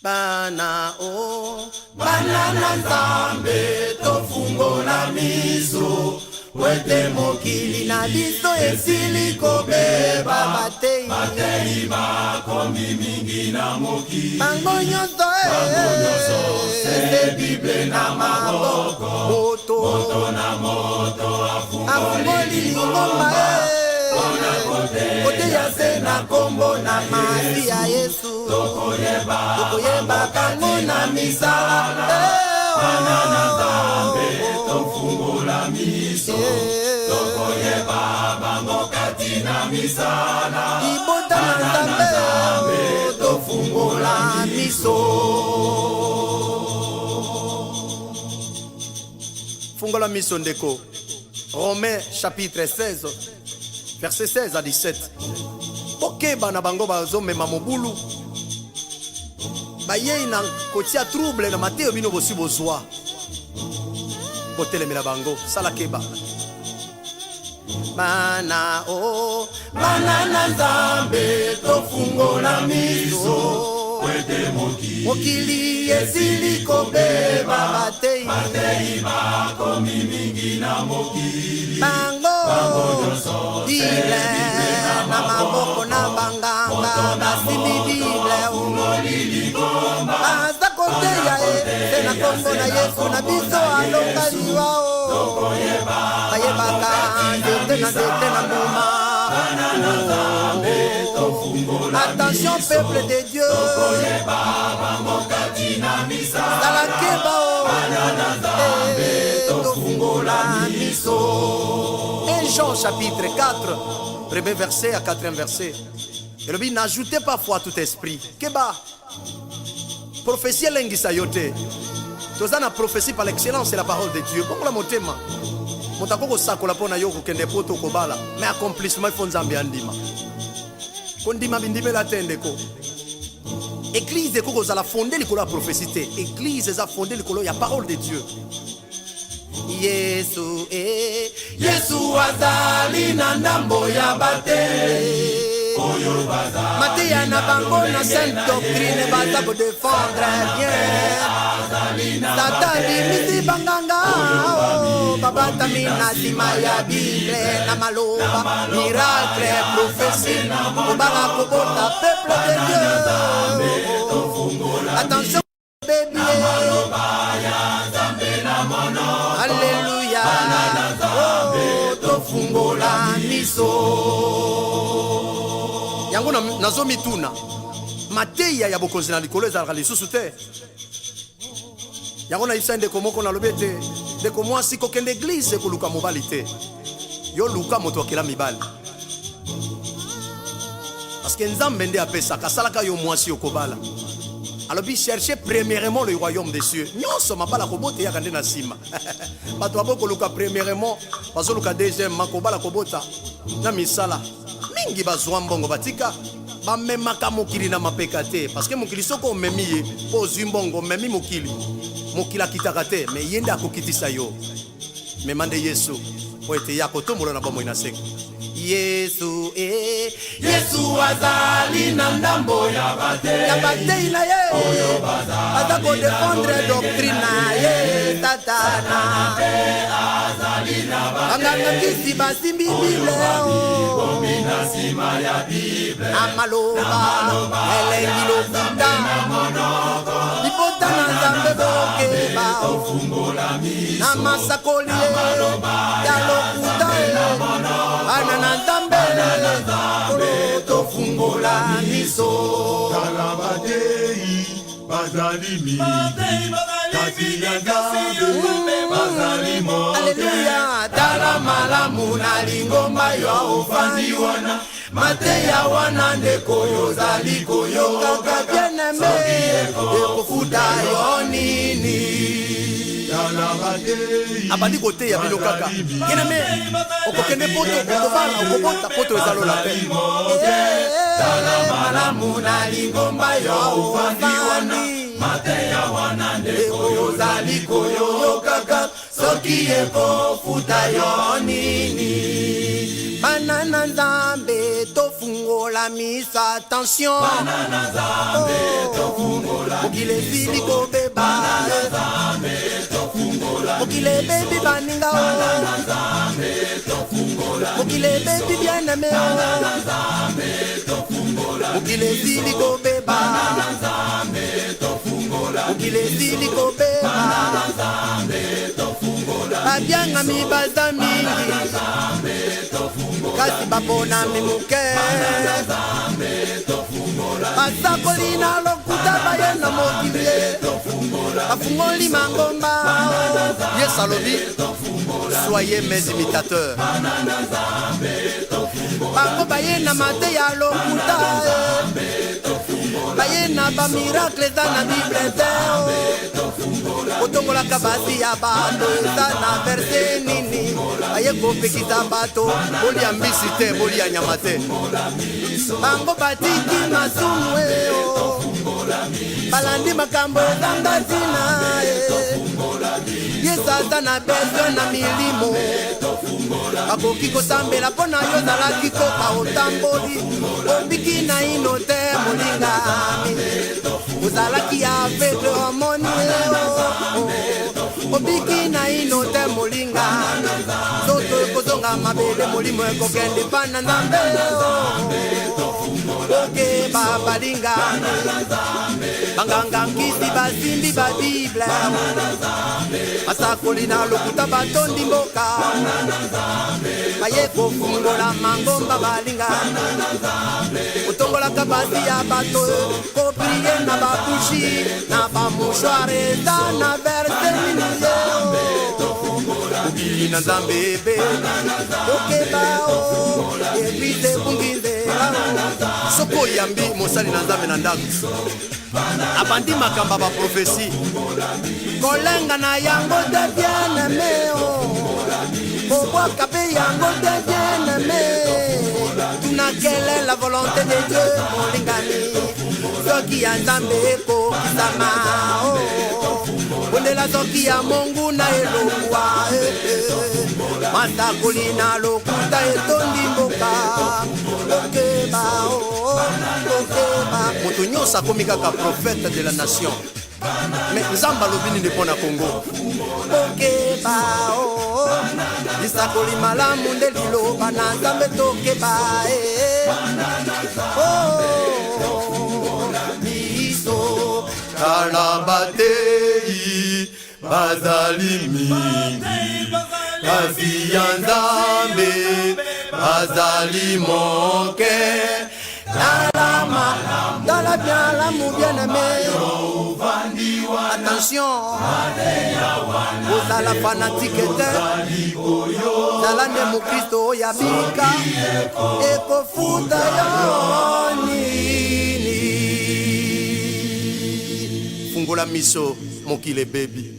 Bana o oh, bana na Nzambe, tofungola miso po ete mokili na biso esili kobeba. Batei, Batei bakomi mingi na mokili. Bango nyonso, Bango nyonso se Bible na maboko. Moto Moto na moto afungoli afungoli lingomba mpona koteya koteya se na nkombo na Masiya Yesu. Tokoyeba Tokoyeba bango na misala. Bana na Nzambe, tofungola miso, tokoyeba bango kati na misala. Libota na Nzambe, tofungola miso. Fungola miso, ndeko. Romains chapitre 16, verset 16 à 17. Bokeba na bango, bazomema mobulu, bayei na kotia trouble na mateyo bino bosi bozwa. Botelemela bango, sala keba. Bana o Bana na Nzambe, tofungola miso ete mokili mokili esili kobeba. Batei, Batei bakomi mingi na mokili. Bango Bible na maboko, na banganga basimbi Bible, baza koteya ye te na nkombo na Yesu na biso alonga liwa o. Bayebaka nzete na nzete na mbuma. Attention, peuple de Dieu, tala keba o. Tofungola miso. 1 Jean chapitre 4, premier verset à quatrième verset, elobi: "N'ajoutez pas foi à tout esprit." Keba, prophétie elengisa yo te. Toza na prophétie par l'excellence, c'est la parole de Dieu. Bongola motema. Moto akoki kosakola mpo na yo kokende po to kobala, mais accomplissement, il faut Nzambe andima. Kondima bindimela te, ndeko. Église ekoki kozala fondé likolo ya prophétie te. Église eza fondé likolo ya parole de Dieu. Yesu e Yesu azali na ndambo ya batei oyo bazali Mateya na bango na sainte doctrine baza kodéfendre bien. Satan bimisi banganga o, babatami na nsima ya Bible na maloba, miracle, prophétie, kobala, kobota. Peuple de Dieu, attention baby. Alleluya. Oh, tofungola miso. Yango nazomituna, mateya ya bokonzi na likolo ezalaka lisusu te. Yango nayebisa ndeko moko, nalobi ete ndeko mwasi, kokende église ekoluka mobali te, yo luka moto akela mibali, parce que Nzambe nde apesaka, asalaka yo mwasi okobala. Alobi: "Cherchez premièrement le royaume des cieux." Nyonso, mabala, kobota eyaka nde na nsima. Bato babo koluka premièrement, bazoluka deuxièmement kobala, kobota na misala. Mingi bazwa mbongo, batika, bamemaka mokili na mapeka te, parce que mokili, soki omemi ye mpo ozwi mbongo, omemi mokili, mokili akitaka te, mais ye nde akokitisa yo. Mema nde Yesu po ete ye akotombola na bomoi na seko. Yesu e Yesu azali na ndambo ya batei Ya batei na ye baza kodéfendre doctrine na ye. Satana, banganga kisi basimbi Bible o na nsima ya Bible na maloba elengi lokuta. Libota na Nzambe, bokeba na masakoli ya lokuta e. Bana na Nzambe, kolo tofungola miso. Tala, batei bazali mingi, kasi ya Nzambe bazali moke. Aleluya. Tala malamu na lingomba yo ofandi wana, mateya wana, ndeko, oyo ozali koyoka. Bien-aimé, ekofuta yo nini? Tala, batei Abandi koteya bino kaka: "Bien-aimé, okokende Poto, okobala, okobota." Poto eza lola te. Tala malamu na lingomba yo ofandi wana, mateya wana, ndeko, oyo ozali koyokaka, soki ekofuta yo nini? Bana na Nzambe tofungola miso, attention. Bana na Nzambe tofungola. Mokili esili kobeba. Bana na Nzambe tofungola. Mokili ebebi baninga o. Bana na Nzambe tofungola. Mokili ebebi bien-aimé o. Bana na Nzambe tofungola. Mokili esili kobeba. Bana na Nzambe tofungola. Mokili esili kobeba. Bana na Nzambe tofungola. Babiangami baza mingi, kasi baponami moke. Basakoli na lokuta baye na mokili, bafungoli mangomba. Yesu alobi: "Soyez mes imitateurs." Bango baye na mateya lokuta, baye na bamiracle eza na Bible te. Kotongolaka basi ya bato eza na verset nini? Baye kopekisa bato bolia mbisi te, bolia nyama te. Bango batiki masumu eo, balandi makambo ezanga ntina. Yesu aza na besoin na milimo bakoki kosambela mpo na yo. Ozalaki koka, otamboli, obiki naino te. Molingami, ozalaki aveugle, omoni, obiki naino te. Molingami, nzoto ekozonga mabele, molimo ekokende mpa na Nzambe. Okeba balingami, banganga nkisi basimbi babible, basakoli na lokuta batondi mboka, baye kofungola mangomba. Balingami, kotongolaka basi ya bato, koprier na babougie na bamouchoir, eza na verset nini ye? Mokili na Nzambe ebe. Okeba o, église ebungi nzela. Soki oyambi mosali na Nzambe na ndako, abandi makambo ya baprophétie, kolenga na yango te, bien-aimé o, kobwaka mpe yango te, bien-aimé. Tuna: quelle est la volonté de Dieu? Molingami, soki ya Nzambe ekokisama o, bondela. Soki ya monguna, elongwa. Masakoli na lokuta etondi mboka. Okeba o, okeba. Moto nyonso akomi kaka prophète de la nation, mais Nzambe alobi nini mpo na Kongo? Okeba o, lisakoli malamu nde liloba na Nzambe. Tokeba e. Oh, biso. Tala, batei bazali mingi, kasi ya Nzambe bazali moke. Talama, tala bien lamu, bien-aimé. Attention, ozala fanatique te, zala nde mokristo oyo abika. Ekofuta yo nini? Fungola miso, mokili ebebi.